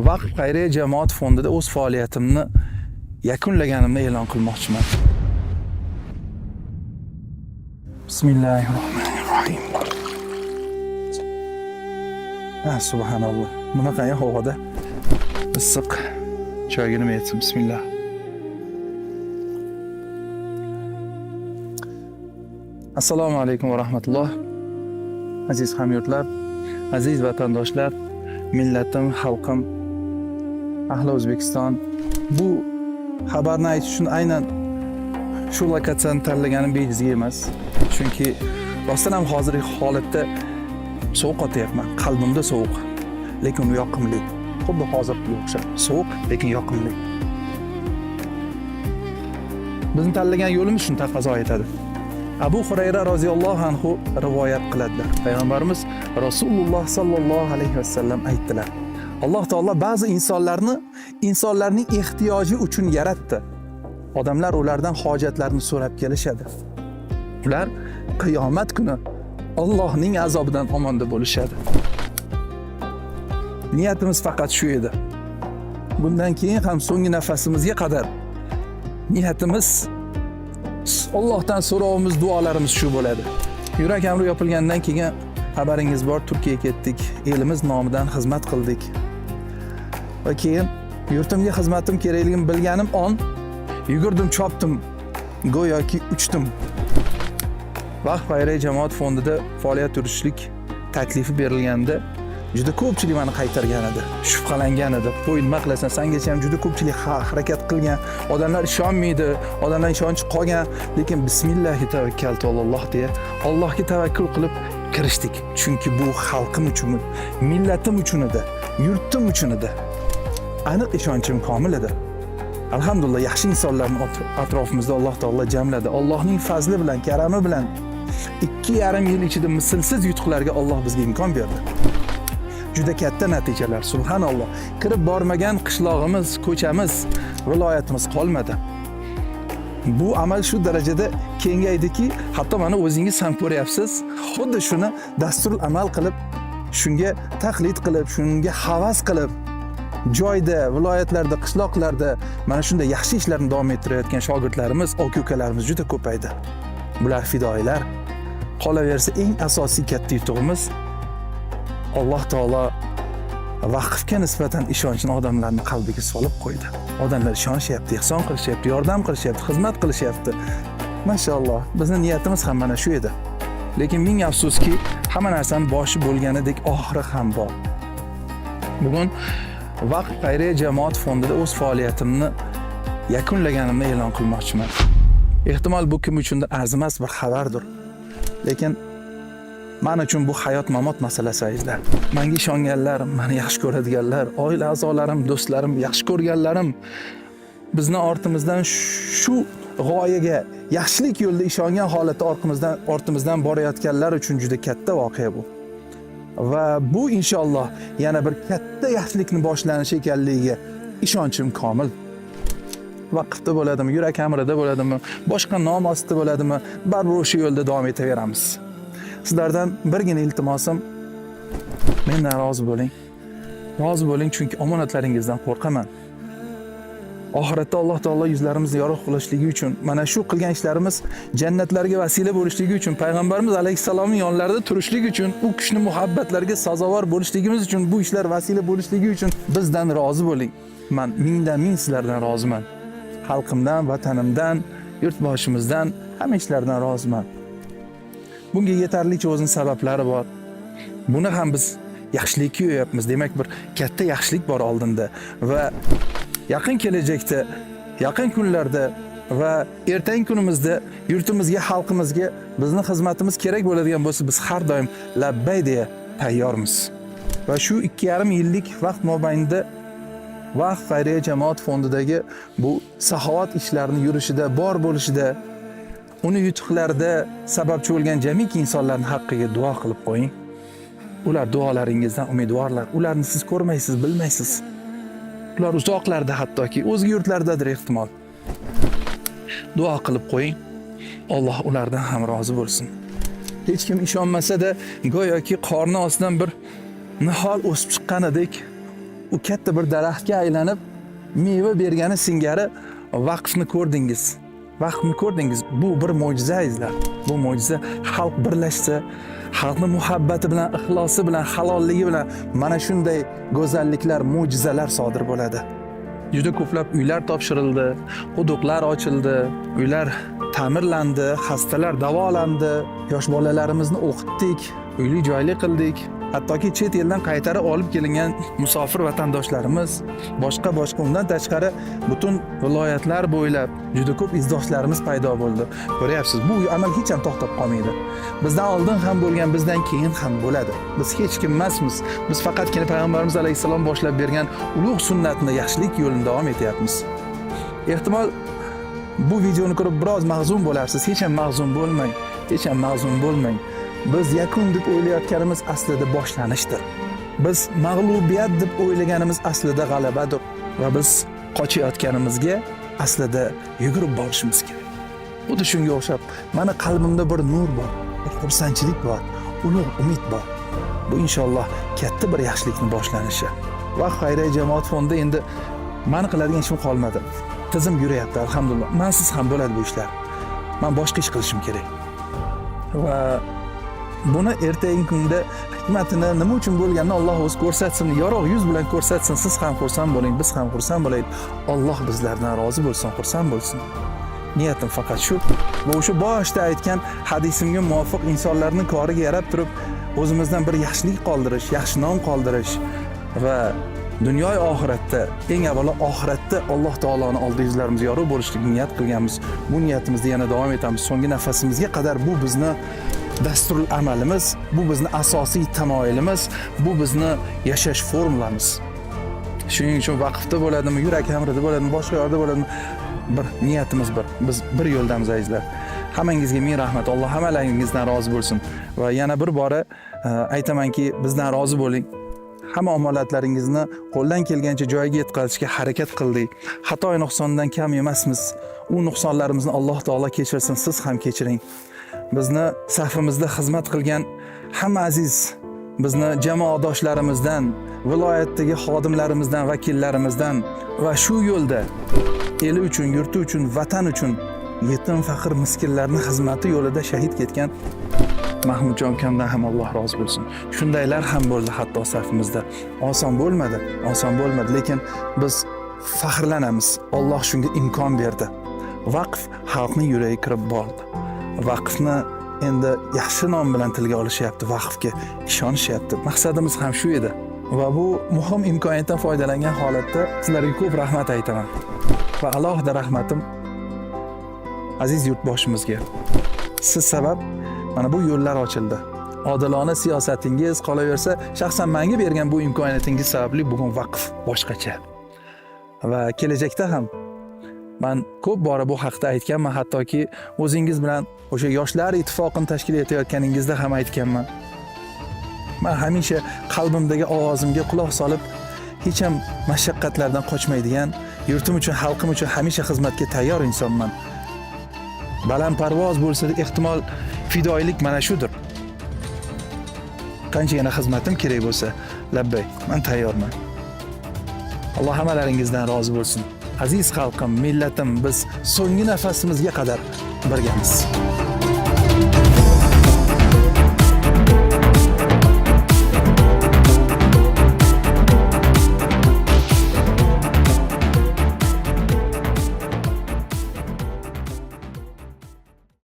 Vaqf xayriya jamoat fondida o'z faoliyatimni yakunlaganimni e'lon qilmoqchiman. Bismillahirrohmanirrohim. Ha, subhanalloh. Bunaqangi havoda issiq choyga nima yetsin? Bismillah. Assalomu alaykum va rahmatulloh. Aziz hamyurtlar, aziz vatandoshlar, millatim, xalqim, ahli O'zbekiston. Bu xabarni aytish uchun aynan shu lokatsiyani tanlaganim bejizga emas. Chunki rostdan ham hozirgi holatda sovuq otyapman. Qalbimda sovuq, lekin u yoqimli. Xuddi hozirgiga o'xshab sovuq, lekin yoqimli. Bizni tanlagan yo'limiz shuni taqozo etadi. Abu Hurayra roziyallohu anhu rivoyat qiladilar. Payg'ambarimiz Rasululloh sallallohu alayhi vasallam aytdilar: Alloh taolo ba'zi insonlarni insonlarning ehtiyoji uchun yaratdi. Odamlar ulardan hojatlarini so'rab kelishadi. Ular qiyomat kuni Allohning azobidan omonda bo'lishadi. Niyatimiz faqat shu edi. Bundan keyin ham so'nggi nafasimizga qadar niyatimiz, Allohdan so'rovimiz, duolarimiz shu bo'ladi. Yurak amri yopilgandan keyin xabaringiz bor, Turkiyaga ketdik, elimiz nomidan xizmat qildik. Va keyin yurtimga xizmatim kerakligini bilganim on yugurdim, chopdim, go'yoki uchdim. Vaqf xayriya jamoat fondida faoliyat yuritishlik taklifi berilganda juda ko'pchilik meni qaytargan edi, shubhalangan edi. "Qo'y, nima qilasan? Sangacha ham juda ko'pchilik harakat qilgan, odamlar ishonmaydi, odamlar ishonchi qolgan." Lekin bismillahi tavakkaltu alalloh deya Allohga tavakkul qilib kirishdik. Chunki bu xalqim uchun, millatim uchun edi, yurtim uchun edi. Aniq ishonchim komil edi. Alhamdulillah, yaxshi insonlarni atrofimizda Alloh taolo jamladi. Allohning fazli bilan, karami bilan 2,5 yil ichida mislsiz yutuqlarga Alloh bizga imkon berdi. Juda katta natijalar, subhanalloh. Kirib bormagan qishlog'imiz, ko'chamiz, viloyatimiz qolmadi. Bu amal shu darajada kengaydiki, hatto mana o'zingiz ham ko'ryapsiz. Xuddi shuni dastur amal qilib, shunga taqlid qilib, shunga havas qilib, joyda, viloyatlarda, qishloqlarda mana shunday yaxshi ishlarni davom ettirayotgan shogirdlarimiz, aka-ukalarimiz juda ko'paydi. Bular fidoyilar. Qolaversa, eng asosiy katta yutug'imiz Alloh taolo vaqfga nisbatan ishonchni odamlarni qalbiga solib qo'ydi. Odamlar ishonishyapti, ehson qilishyapti, yordam qilishyapti, xizmat qilishyapti. Mashalloh, bizning niyatimiz ham mana shu edi. Lekin ming afsuski, hamma narsani boshi bo'lganidek oxiri ham bor. Bugun Vaqf xayriya jamoat fondida o'z faoliyatimni yakunlaganimni e'lon qilmoqchiman. Ehtimol bu kim uchundir arzimas bir xabardir. Lekin men uchun bu hayot mamot masalasi, azizlar. Menga ishonganlar, meni yaxshi ko'radiganlar, oila a'zolarim, do'stlarim, yaxshi ko'rganlarim bizni ortimizdan shu g'oyaga, yaxshilik yo'lida ishongan holatda ortimizdan borayotganlar uchun juda katta voqea bu. Va bu inshaalloh yana bir katta yaxshilikni boshlanishi ekanligiga ishonchim komil. Vaqfda bo'ladimi, yurak amrida bo'ladimi, boshqa nom ostida bo'ladimi, baribir o'sha yo'lda davom etaveramiz. Sizlardan birgina iltimosim, mendan rozi bo'ling. Rozi bo'ling, chunki omonatlaringizdan qo'rqaman. Oxiratda Alloh taolo yuzlarimizni yorug' qilishligi uchun, mana shu qilgan ishlarimiz jannatlarga vasila bo'lishligi uchun, payg'ambarimiz alayhissalomning yonlarida turishlik uchun, u kishini muhabbatlariga sazovor bo'lishligimiz uchun, bu ishlar vasila bo'lishligi uchun bizdan rozi bo'ling. Men mingdan ming sizlardan roziman. Xalqimdan, vatanimdan, yurtboshimizdan, hamma ishlardan roziman. Bunga yetarlicha o'zining sabablari bor. Buni ham biz yaxshilikka yo'yapmiz. Demak, bir katta yaxshilik bor oldinda va yaqin kelajakda, yaqin kunlarda va ertangi kunimizda yurtimizga, xalqimizga bizni xizmatimiz kerak bo'ladigan bo'lsa, biz har doim labbay deya tayyormiz. Va shu 2,5 yillik vaqt mobaynida Vaqf xayriya jamoat fondidagi bu saxovat ishlarini yurishida, bor bo'lishida, uni yutuqlarida sababchi bo'lgan jamiki insonlarning haqqiga duo qilib qo'ying. Ular duolaringizdan umidvorlar. Ularni siz ko'rmaysiz, bilmaysiz. Ular uzoqlarda, hattoki o'zga yurtlardadir ehtimol. Duo qilib qo'ying. Alloh ulardan ham rozi bo'lsin. Hech kim ishonmasa-da, go'yoki qorni ostidan bir nihol o'sib chiqqanidek u katta bir daraxtga aylanib meva bergani singari vaqfni ko'rdingiz. Vaqfni ko'rdingiz. Bu bir mo'jiza, azizlar. Bu mo'jiza. Xalq birlashsa, xalqni muhabbati bilan, ixlosi bilan, halolligi bilan mana shunday go'zalliklar, mo'jizalar sodir bo'ladi. Juda ko'plab uylar topshirildi, quduqlar ochildi, uylar ta'mirlandi, xastalar davolandi, yosh bolalarimizni o'qitdik, uyli joyli qildik. Hattoki chet eldan qaytarib olib kelingan musofir vatandoshlarimiz, boshqa boshqa, undan tashqari butun viloyatlar bo'ylab juda ko'p izdoshlarimiz paydo bo'ldi. Ko'ryapsiz, bu amal hech ham to'xtab qolmaydi. Bizdan oldin ham bo'lgan, bizdan keyin ham bo'ladi. Biz hech kim emasmiz. Biz faqatgina payg'ambarimiz alayhissalom boshlab bergan ulug' sunnatni, yaxshilik yo'lini davom etyapmiz. Ehtimol bu videoni ko'rib biroz mahzun bo'larsiz. Hech ham mahzun bo'lmang. Hech ham mahzun bo'lmang. Biz yakun deb o'ylayotganimiz aslida boshlanishdir. Biz mag'lubiyat deb o'ylaganimiz aslida g'alabadir va biz qochayotganimizga aslida yugurib borishimiz kerak. Xuddi shunga o'xshab mani qalbimda bir nur bor, bir xursandchilik bor, ulug' umid bor. Bu inshaalloh katta bir yaxshilikning boshlanishi. Vaqf xayriya jamoat fondi endi mani qiladigan ishim qolmadi. Tizim yurayapti, alhamdulillah. Mansiz ham bo'ladi bu ishlar. Men boshqa ish qilishim kerak. Va buni ertangi kunda hikmatini, nima uchun bo'lganini Alloh o'zi ko'rsatsin, yorug' yuz bilan ko'rsatsin. Siz ham xursand bo'ling, biz ham xursand bo'laylik. Alloh bizlardan rozi bo'lsin, xursand bo'lsin. Niyatim faqat shu. Va o'sha boshida aytgan hadisimga muvofiq insonlarning koriga yarab turib, o'zimizdan bir yaxshilik qoldirish, yaxshi nom qoldirish va dunyo oxiratda, eng avvalo oxiratda Alloh taoloni oldi yuzlarimiz yorug' bo'lishligini niyat qilganmiz. Bu niyatimizda yana davom etamiz. So'nggi nafasimizga qadar bu bizni dasturul amalimiz, bu bizni asosiy tamoyilimiz, bu bizni yashash formulamiz. Shuning uchun vaqfda bo'ladimi, yurak hamrida bo'ladimi, boshqa yerda bo'ladimi, bir niyatimiz bir. Biz bir yo'ldamiz, azizlar. Hammangizga ming rahmat. Alloh hammalaringizdan rozi bo'lsin. Va yana bir bora aytamanki, bizdan rozi bo'ling. Hamma omonatlaringizni qo'ldan kelgancha joyiga yetkazishga harakat qildik. Xato nuqsondan kam emasmiz. U nuqsonlarimizni Alloh taolo kechirsin, siz ham kechiring. Bizni safimizda xizmat qilgan hamma aziz bizni jamoadoshlarimizdan, viloyatdagi xodimlarimizdan, vakillarimizdan va shu yo'lda eli uchun, yurti uchun, vatan uchun yetim, faqir, miskinlarning xizmati yo'lida shahid ketgan Mahmudjon ukamdan ham Alloh rozi bo'lsin. Shundaylar ham bo'ldi hatto safimizda. Oson bo'lmadi, oson bo'lmadi, lekin biz faxrlanamiz. Alloh shunga imkon berdi. Vaqf xalqning yuragiga kirib bordi. Vaqfni endi yaxshi nom bilan tilga olishyapti, vaqfga ishonishyapti. Maqsadimiz ham shu edi. Va bu muhim imkoniyatdan foydalangan holatda sizlarga ko'p rahmat aytaman. Va alohida rahmatim aziz yurtboshimizga. Siz sabab mana bu yo'llar ochildi. Odilona siyosatingiz, qolaversa, shaxsan menga bergan bu imkoniyatingiz sababli bugun vaqf boshqacha. Va kelajakda ham man ko'p bora bu haqda aytganman, hattoki o'zingiz bilan o'sha yoshlar ittifoqini tashkil etayotganingizda ham aytganman. Man hamisha qalbimdagi ovozimga quloq solib, hech ham mashaqqatlardan qochmaydigan, yurtim uchun, xalqim uchun hamisha xizmatga tayyor insonman. Balandparvoz bo'lsa, ehtimol fidoyilik mana shudir. Qanchagina xizmatim kerak bo'lsa, labbay, man tayyorman. Alloh hammalaringizdan rozi bo'lsin. Aziz xalqim, millatim, biz so'nggi nafasimizga qadar birgamiz.